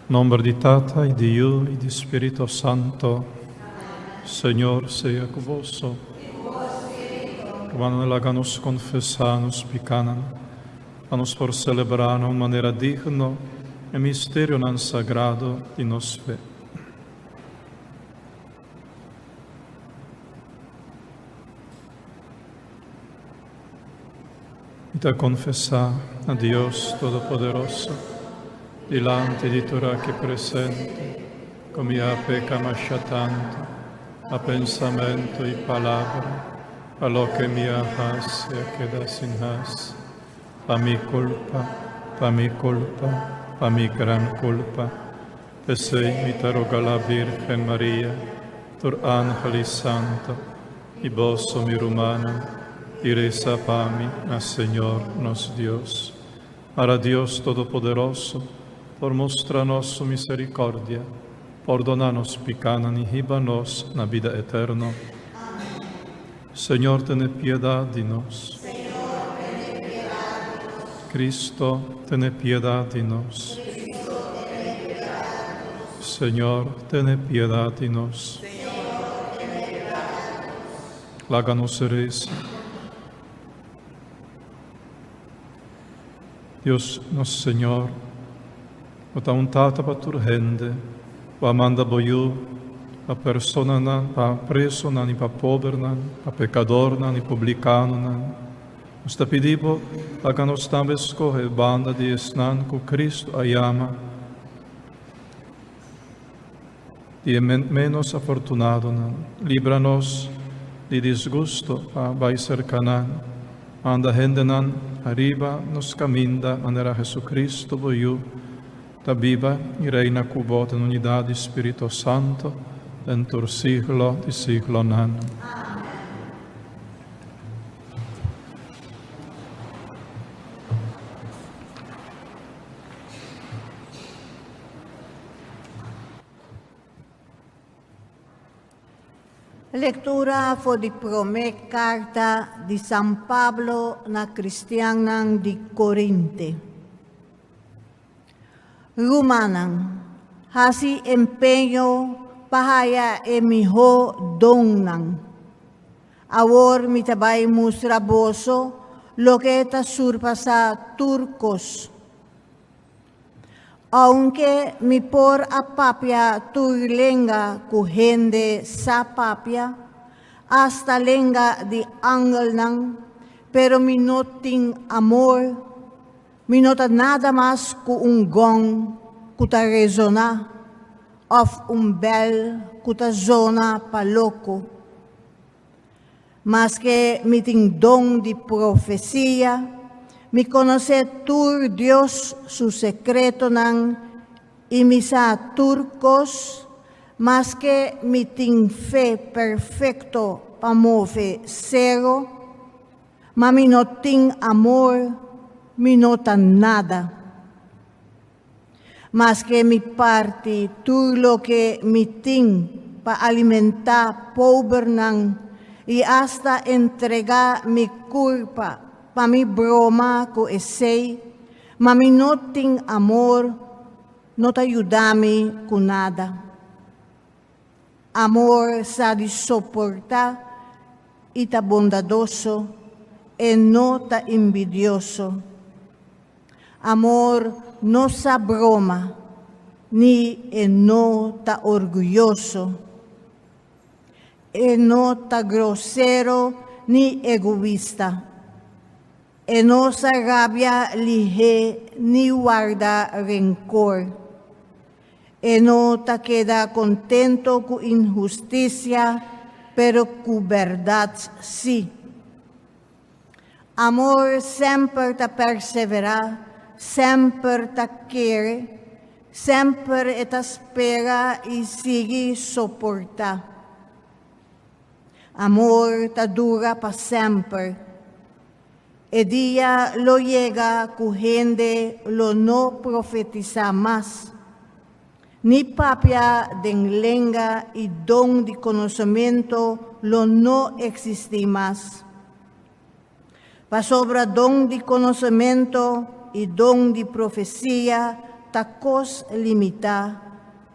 Nomber di Tata y di Yu y di Spirito Santo. Señor sea cu boso. Rumannan, laga nos confesa nos picanan, pa nos por celebra na un manera digno e misterionan sagrado di nos fe. Mi ta konfesá na Dios Todopoderoso, dilanti di tur aki presente, ku mi a peka masha tantu na pensamentu i palabra, pa loke mi a hasi a keda sin hasi, pa mi kulpa, pa mi kulpa, pa mi gran kulpa. P'esei mi ta roga la Bírgen Maria, tur ángel i santu, I boso, mi rumannan, i resa pa mi na Señor nos Dios. Para Dios Todopoderoso por mustra nos su misericordia, pordona nos picanan i hiba nos na bida eterno. Señor, tene piedad di nos. Cristo, tene piedad di nos. Señor, tene piedad di nos. Laga nos resa. Dios nos Señor, Bo ta un Tata pa tur hende. Bo a manda Bo Yu pa personanan, pa presonan i pa pobernan, pa pekadornan i publikanonan. Nos ta pidi Bo, laga nos tambe skohe banda di esnan ku Kristu a yama. Di e ménos afortunadonan. Libra nos di disgusto pa bai serka nan. Manda hendenan ariba nos kaminda manera Jesucristo, bo Yu, ta biba i reina ku bo den unidat di Spirito Santo den tur siglo di siglonan. Lektura for di promé karta di San Pablo na kristiannan di Korinte. Rumannan, hasi empeño pa haya e mihó donnan. Awor mi ta bai mustra boso loke ta surpasá tur kos. Aunke mi por a papia tur lenga ku hende sa papia, asta lenga di angelnan, pero mi no tin amor, mi no ta nada mas ku un gong ku ta resoná òf un bèl ku ta zona pa loko. Maske mi tin don di profesia, mi konosé tur Dios su sekretonan i mi sa tur kos, maske mi tin fe perfekto pa move sero, ma mi no tin amor, mi no ta nada. Maske mi parti tur loke mi tin pa alimentá pobernan i asta entregá mi kurpa pa mi broma ku esei, ma mi no tin amor, no ta yuda mi ku nada. Amor sa di soportá i ta bondadoso, e no ta envidioso. Amor no sa broma, ni e no ta orguyoso. E no ta grosero ni egoista. E no sa rabia lihé ni warda renkor. E no ta keda kontento ku inhustisia, pero ku bèrdat sí. Amor semper ta perseverá, semper ta kere, semper e ta spera i sigui soportá. Amor ta dura pa semper. E dia lo yega ku hende lo no profetisá mas, ni papia den lenga i don di konosementu lo no eksistí mas. Pasobra don di konosementu i don di profesia. ta kos limitá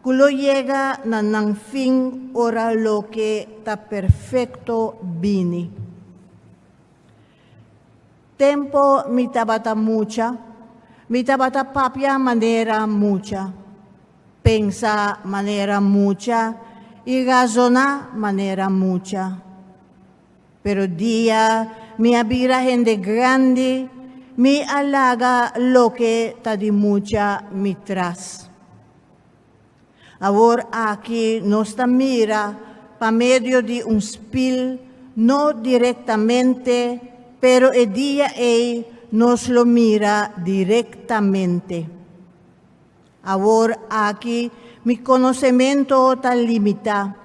ku lo yega na nan fin ora loke ta perfekto bini. Tempo mi tabata mucha, mi tabata papia manera mucha, pensa manera mucha i razoná manera mucha. Pero dia mi a bira hende grandi, mi a laga loke ta di mucha mi tras. Awor aki nos ta mira pa medio di un spil, no direktamente, pero e dia ei nos lo mira direktamente. Awor aki mi konosementu ta limitá,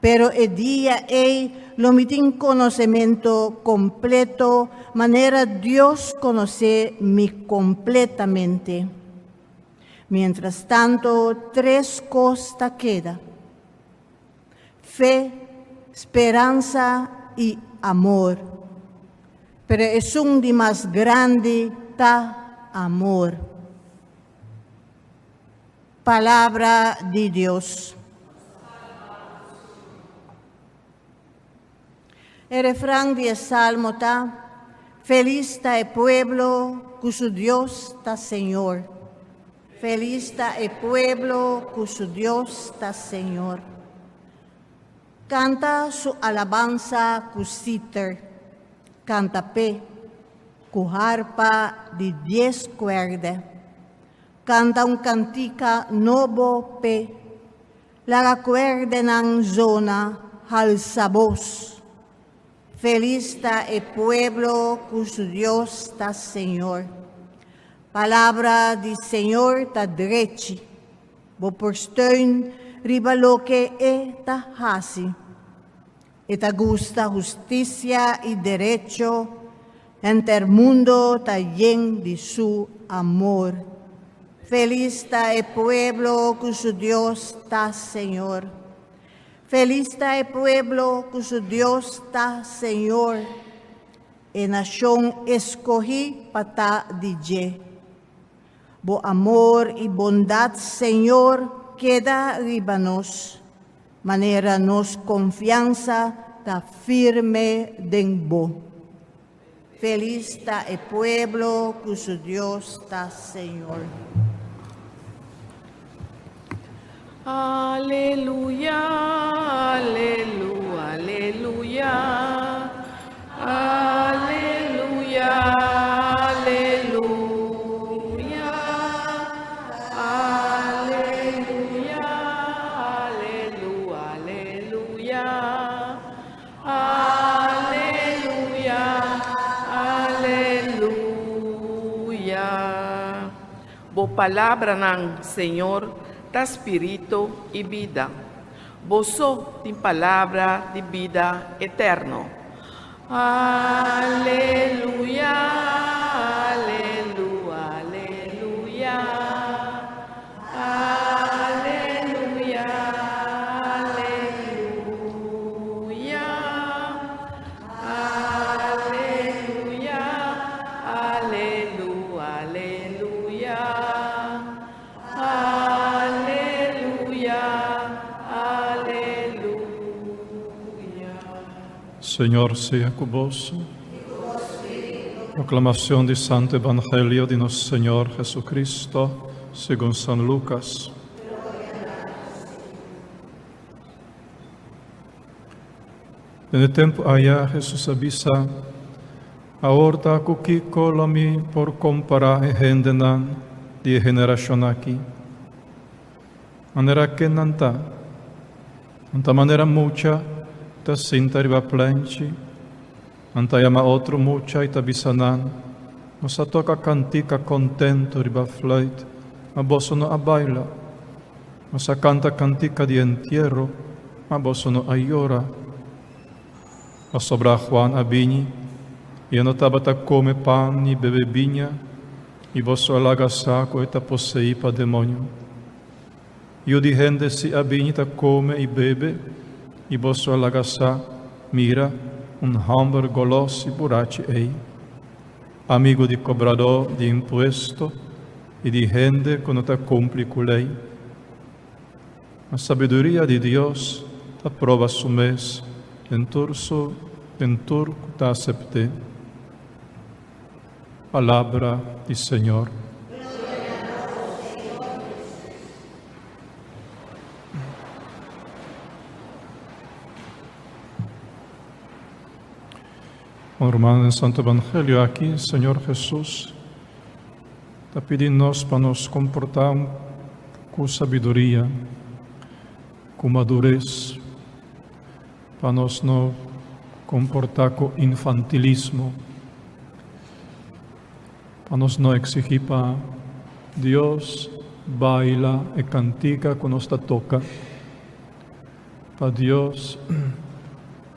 pero e dia ei lo mi tin konosementu kompleto manera Dios konosé mi kompletamente. Mientrastantu, tres kos ta keda, fe, speransa i amor. Pero esun di mas grandi ta amor. Palabra di Dios. E refran di e salmo ta, Felis ta e pueblo ku su Dios ta Señor. Felis ta e pueblo ku su Dios ta Señor. Kanta su alabansa ku siter, kanta p'e ku harpa di dies kuèrdè. Kanta un kantika nobo p'e, laga kuèrdenan zona halsa bos. Felis ta e pueblo ku su Dios ta Señor. Palabra di Señor ta drechi. Bo por steun riba loke e ta hasi. E ta gusta hustisia i derecho, henter mundo ta yen di su amor. Felis ta e pueblo ku su Dios ta Señor. Felis ta e pueblo ku su Dios ta Señor, e nashon eskohí pa ta di dje. Bo amor i bondat, Señor, keda riba nos, manera nos konfiansa ta firme den Bo. Felis ta e pueblo ku su Dios ta Señor. Aleluya, alelu, aleluya, aleluya, aleluya, aleluya, alelu, aleluya, aleluya, aleluya. Bo palabranan, Señor, ta spirito i bida. Bo so tin palabra di bida eterno. Aleluya, alelu, aleluya, aleluya, aleluya. Aleluya, alelu, aleluya, aleluya, aleluya. Señor sea ku boso. Proclamación di Santo Evangelio di nos Señor Jesucristo segun San Lucas. Den e tempu aya Hesus a bisa, Awor ta ku kiko lo mi por kompará e hendenan di e generashon aki? Manera ken nan ta? Nan ta manera mucha ku ta sinta riba plenchi. Nan ta yama otro mucha i ta bisa nan, Nos a toka kantika kontentu riba fluit, ma boso no a baila. Nos a kanta kantika di entiero, ma boso no a yora. Pasobra Juan a bini, i e no tabata kome pan ni bebe biña, i boso a laga sa ku e ta poseí pa demoño. Yu di hende si a bini ta kome i bebe, i boso a laga sa, Mira, un hòmber golos i burachi ei, amigu di kobradó di impuesto. i di hende ku no ta kumpli ku lei. Ma sabiduria di Dios ta proba su mes den tur su den tur ku ta asept'é. Palabra di Señor. Bon ruman, den Santo Evangelio aki Señor Jesus ta pidi nos pa nos komportá ku sabiduria, ku madures, pa nos no komportá ku infantilismo, pa nos no eksigí pa Dios baila e kantika ku nos ta toka. Pa Dios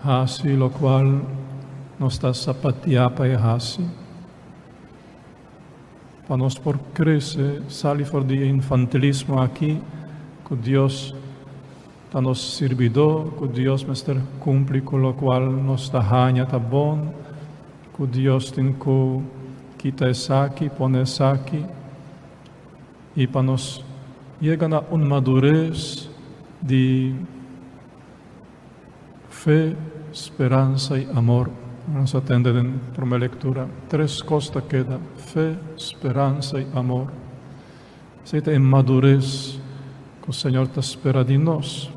hasi lokual nos ta sapatia pa e hasi. Pa nos por krese sali for di e infantilismo aki ku Dios ta nos sirbidó, ku Dios mester kumpli ku lokual nos ta haña ta bon, ku Dios tin ku kita esaki, pone esaki. I pa nos yega na un madures di fe, speransa i amor. Nos a tende den prome lektura, tres kos ta keda, fe, speransa i amor. Esei ta e madures ku Señor ta spera di nos.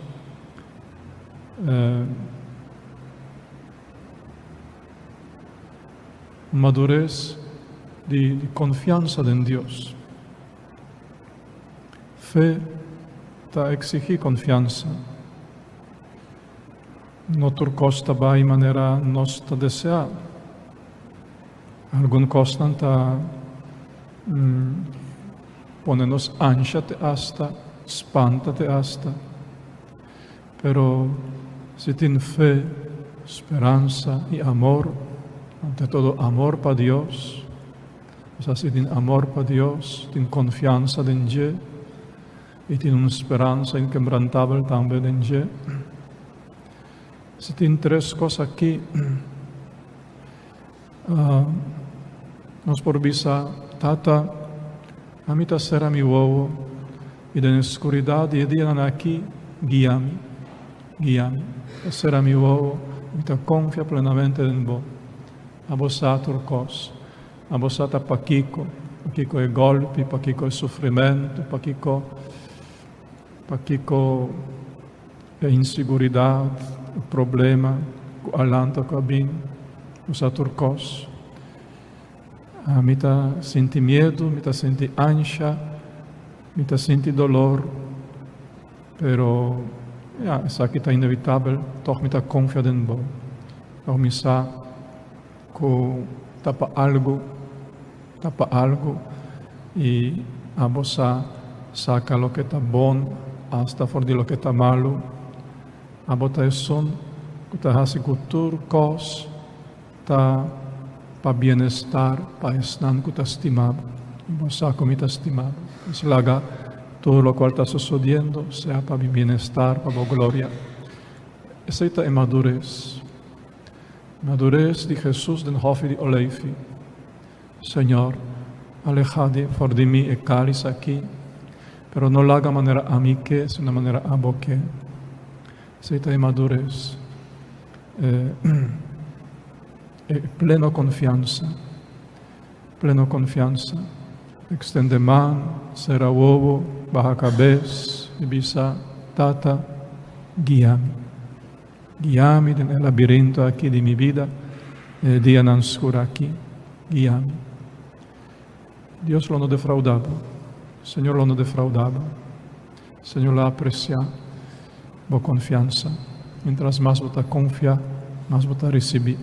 Madures di konfiansa den Dios. Fe ta eksigí konfiansa. No tur kos ta bai manera nos ta deseá. Algun kosnan ta pone nos ansha te asta, spanta te asta. Pero si tin fe, speransa i amor, ante todo amor pa Dios, osea si tin amor pa Dios, tin konfiansa den dje i tin un speransa inkebrantabel tambe den dje. Si tin tres kos aki, nos por bisa, Tata, ami ta sera mi wowo i den e skuridat di e dianan aki, guia mi, guia mi. Ta sera mi wowo, mi ta konfia plenamente den bo. Abo sa tur kos. Abo sa ta pakiko, pakiko e gòlpi, pakiko e sufrimentu, pakiko, pakiko E insiguridat, e problema ku a lanta ku a bin, bo sa tur kos. Mi ta sinti miedu, mi ta sinti ansha, mi ta sinti dolor, pero ya, esaki ta inevitabel, tòg mi ta konfia den bo. Tòg mi sa ku ta pa algu, ta pa algu i abo sa saka loke ta bon asta for di loke ta malu. Abo ta esun ku ta hasi ku tur kos ta pa bienestar pa esnan ku ta stima bo. I bo sa ku mi ta stima bo. Pues laga tur lokual ta sosodiendo sea pa mi bienestar, pa bo gloria. Esei ta e madures. Madures di Jesus den Hòfi di Oleifi. Señor, alehá di for di mi e kális akí, pero no laga manera ami ke, sino manera abo ke. Esei ta e madures, e e pleno konfiansa, pleno konfiansa. Ekstende man, sera wowo, baha kabes i bisa, Tata, guia mi. Guia mi den e labirinto aki di mi bida, den e dianan skur aki. Guia mi. Dios lo no defrauda bo. Señor lo no defrauda bo. Señor lo aprecia bo confiansa. Mientras mas bo ta confia, mas bo ta ricibi.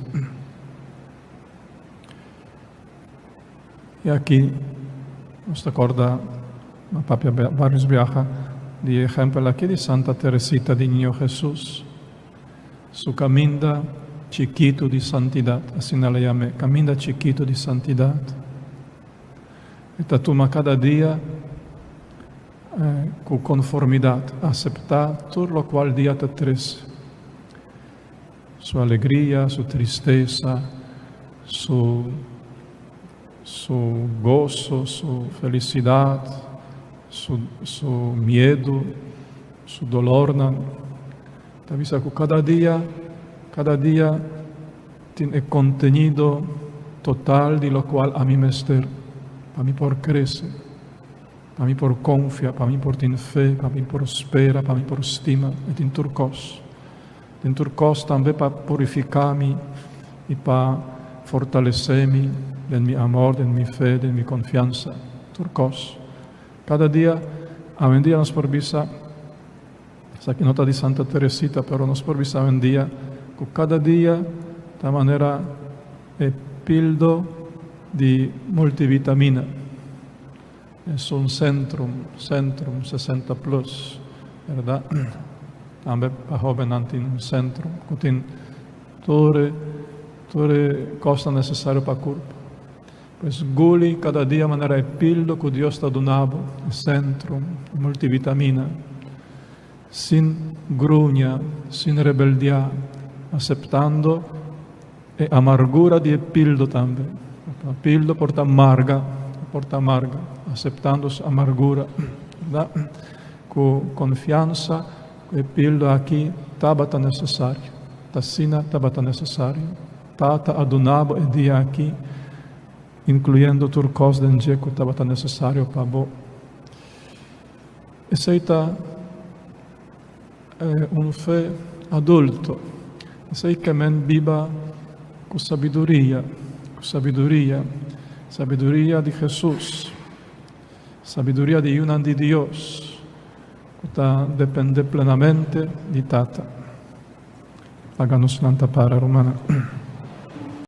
I aki nos ta kòrda na papia vários biaha di e ehèmpel aki di Santa Teresita di Niño Hesus, su kaminda chikitu di santidat, asina el a yam'é, kaminda chikitu di santidat. E ta tuma kada dia ku konformidat, aseptá tur lokual dia ta trese. Su alegria, su tristesa, su. su goso, su felisidat, su su miedu, su dolornan. Ta bisa ku kada dia, kada dia tin e kontenido total di lokual ami mester pa mi por krese, pa mi por konfia, pa mi por tin fe, pa mi por spera, pa mi por stima. E tin tur kos. Tin tur kos tambe pa purifiká mi i pa fortalesé mi den mi amor, den mi fe, den mi konfiansa. Tur kos. Kada dia, awendia nos por bisa, esaki no ta di Santa Teresita, pero nos por bisa awendia ku kada dia ta manera e pildo di multivitamina. Esun Centrum, Centrum 60 plus, berdad? Tambe pa hobennan tin un Centrum cu tin tur e, tur e cosnan necesario pa curpa. Pues guli cada dia manera e pildo cu Dios ta duna bo, e Centrum, e multivitamina, sin gruña, sin rebeldia, aceptando E amargura di e pildo tambe. E pildo por ta marga, por ta amarga, aseptando su amargura, berdad? Ku konfiansa ku e pildo aki tabata nesesario, ta asina tabata nesesario. Tata a duna bo e dia aki, inkluyendo tur kos den dje ku tabata nesesario pa bo. Esei ta. Un fe adulto. Esei ke men biba ku sabiduria, ku sabiduria, sabiduria di Hesus, sabiduria di yunan di Dios, ku ta depende plenamente di Tata. Laga nos lanta para, rumannan.